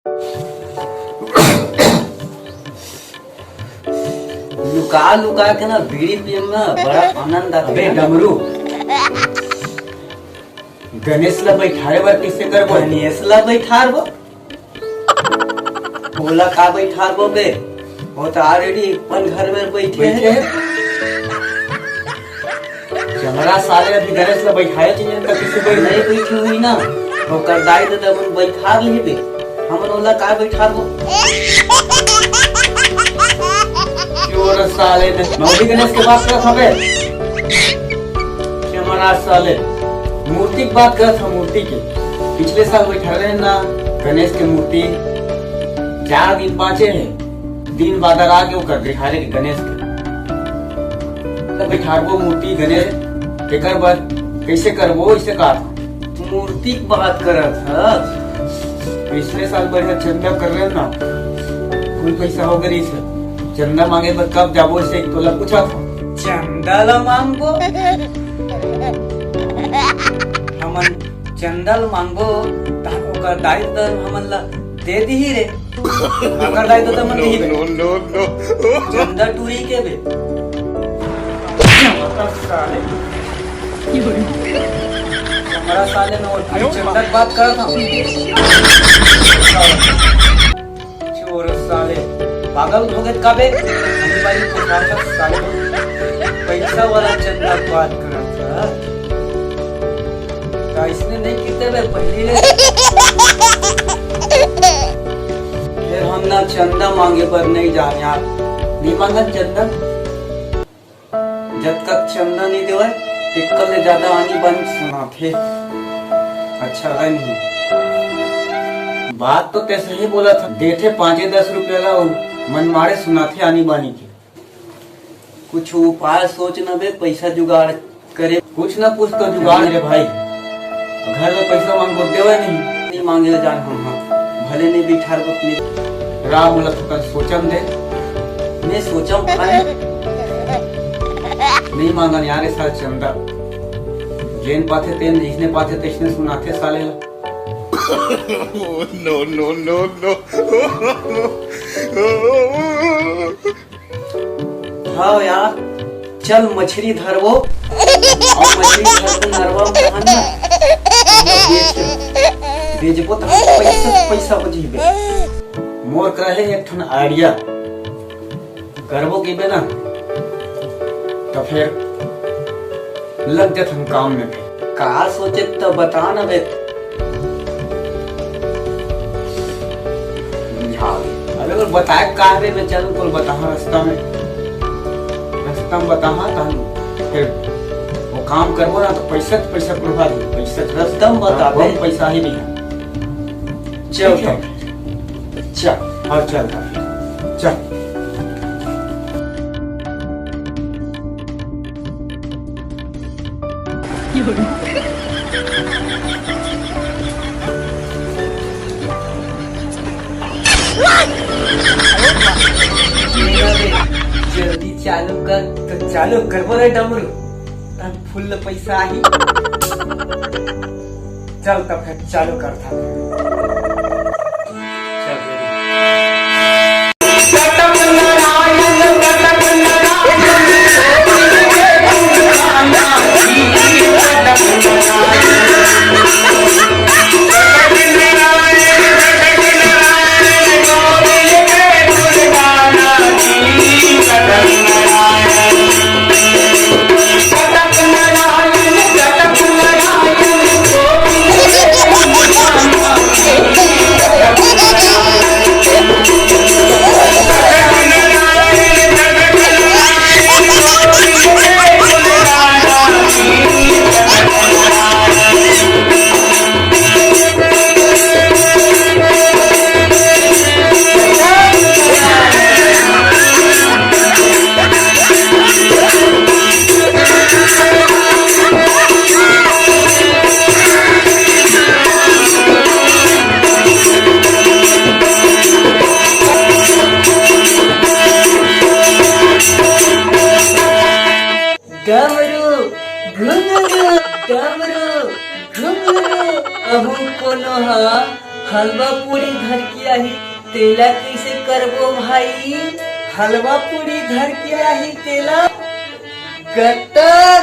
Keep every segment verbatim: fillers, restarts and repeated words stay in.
लुका लुका के ना बीड़ी पिए में बड़ा आनंद आता अबे है। डमरू, गणेश ला बैठारे बर कइसे करबो? गणेश ला बैठारबो? ओला का बैठारबो बे? वो तो already अपन घर में बैठे बैठे हे। हे। चमरा साले अभी गणेश ला बैठाए चाहिए, तो किसी को नहीं बैठी हुई ना, ओकर दाई ददा मन बैठार लिही बे, हमन ओला का बैठारबो? चोर साले ने मौली गणेश के बात करत हवे। चमरा साले, मूर्ति के बात करत ह, मूर्ति के। पिछले साल बैठारे ना गणेश के मूर्ति, चार दिन बाँचे हे, दिन बादर आगे ओकर बिहारे के गणेश के। त बैठारबो मूर्ति गणेश, तेकर बर कइसे करबो, इसे कहा था। मूर्ति के बात करत ह। पिछले साल बढ़िया चंदा कर रहे ना, फुल पैसा हो गए इसे। चंदा मांगे बर कब जाबो, इसे एक तोला पूछा था। चंदा ला मांगबो? हमन चंदा ल मांगबो, तहन ओकर दाई ददा हमन ला दे दिही रे। ओकर दाई ददा मन दिही बे। No, no, no। चंदा टूरी के बे। साले। हमारा साले न वो चंदा के बात करत हूँ। चोर साले, पागल हो गए का बे? हमारी बारी को खाकर साले पैसा वाला चंदा बात करत था। तो इसने नहीं किते बे पहली ले। फिर हम ना चंदा मांगे बर नहीं जान यार, नहीं मांगन चंदा। जब तक चंदा नहीं देवय, तेकर ले ज्यादा आनी बानी सुनाथे। अच्छा है नहीं। बात तो ते सही बोला था, देथे पाँचे दस रुपया ला अउ मन मारे सुनाथे आनी बानी के। कुछ उपाय सोच न बे, पैसा जुगाड़ करे। कुछ ना कुछ तो जुगाड़ रे भाई। घर में पैसा मांगबो देवे नहीं। नहीं मांगे जान हम, हाँ। भले नहीं बिठार अपने। राम मोला थोकन सोचन दे। मैं सोचम खाए। नहीं मांगन यार, ये साल चंदा। जेन पाथे तेन, जिसने पाथे तैसने सुनाथे साले ला। No, no, no, no। हाँ यार, चल मछरी धरबो। अउ मछरी धर के नरवा में हन ना, बेच, बेचबो त पैसा, पैसा हो जइबे। मोर करा हे एक ठन idea, करबो कहिबे ना, त फेर लग जाथन काम में। का सोचे त बता ना बे। बुझा गे। अबे, वो बताए का रे बे, चल, तोल बताहा रास्ता में। रास्ता में बताहा, तहन फिर वो काम करबो ना, तो पैसा, पैसा प्रभा दे, पैसा रास्ता में बता हाँ, बे। बहुत पैसा ही नहीं है। चल ठीक है। तब। चल। हाँ, चल तब। चल। जल्दी चालू कर, तो चालू करबो रे डमरू, तब फुल पैसा आही। चल तब फिर चालू करथा। चल। डमरू, घुंघरू, डमरू, घुंघरू, अहू कोनो ह हलवा पूरी धर के आही, तेला कइसे करबो भाई? हलवा पूरी धर के आही, तेला गटक,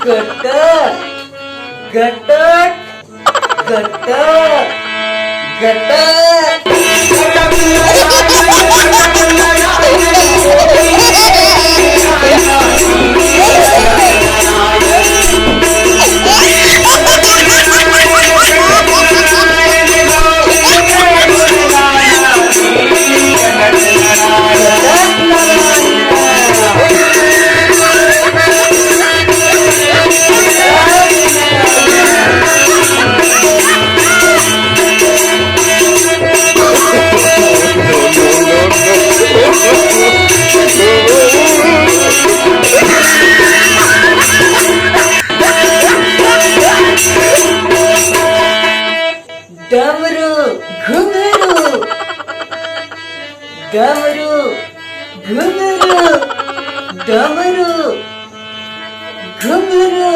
गटक, गटक, गटक, गटक। डमरू, घुंघरू, डमरू, घुंघरू, डमरू, घुंघरू।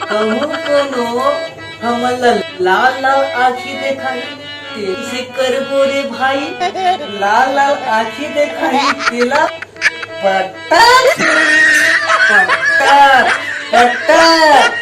कहूँ कोनो हमन ला लाल लाल आँखी देखाही, तेला कइसे करबो रे भाई? लाल लाल आँखी देखाही, तेला पटक, पटक, पटक।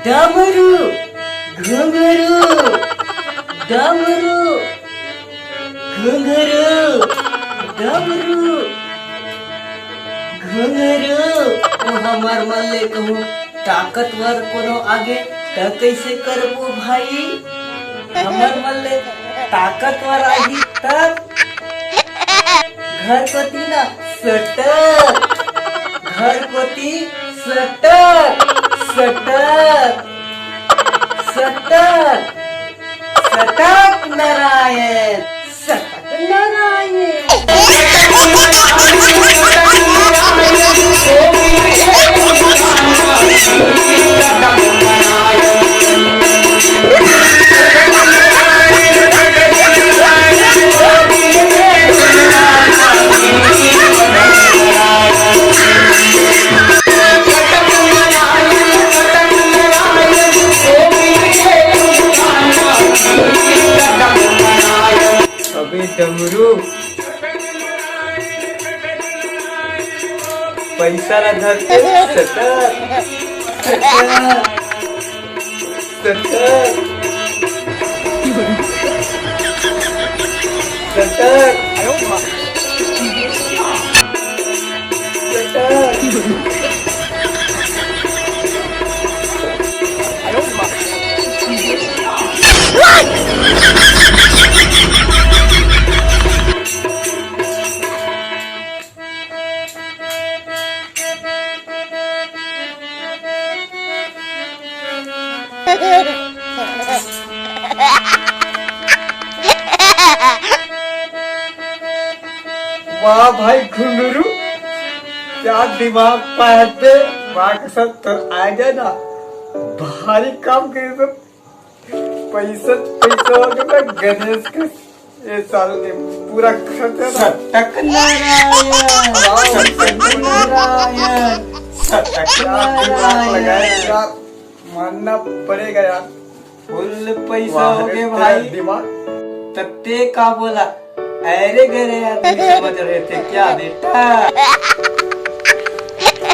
डमरू, घुंघरू, डमरू, घुंघरू, डमरू, घुंघरू। ओ हमर मन ले कहूँ ताकतवर कोनो आगे, त कइसे करबो भाई? हमर मन ले ताकतवर आही, तब घर कोती ना सटक, घर कोती सटक, सटक, सटक, सटक नारायण, सटक नारायण। अबे डमरू, पैसा ला धर के सटक, सटक, सटक, सटक, सटक। वाह भाई घुंगरू, क्या दिमाग पाए बे। वाह, कसम तो आ गया ना, भारी काम करे तो पैसा, पैसा हो गया गणेश का। ये साल के पूरा खर्चा ना। सटक नारायण, वाह, सटक नारायण, सटक क्या दिमाग लगाए नारायण। यार, मानना पड़ेगा यार। फुल पैसा हो गए भाई। दिमाग। तत्ते का बोला, अरे गरे आदमी समझ रहे थे क्या बेटा?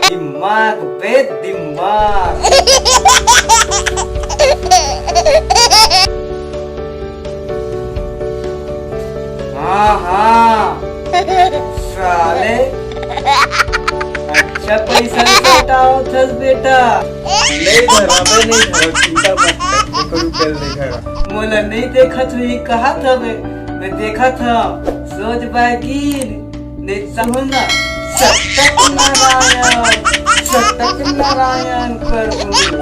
दिमाग बे दिमाग। हाँ, हाँ। साले, अच्छा पैसा सटावत हस बेटा। नहीं धरा बे, नहीं धरा, चिंता मत कर। करू तेल देखा। मोला नहीं देखत हुई, कहा था मैं, मैं देखा था सोच बागी नहीं चाहू ना। सतत नारायण, सतत नारायण प्रभु।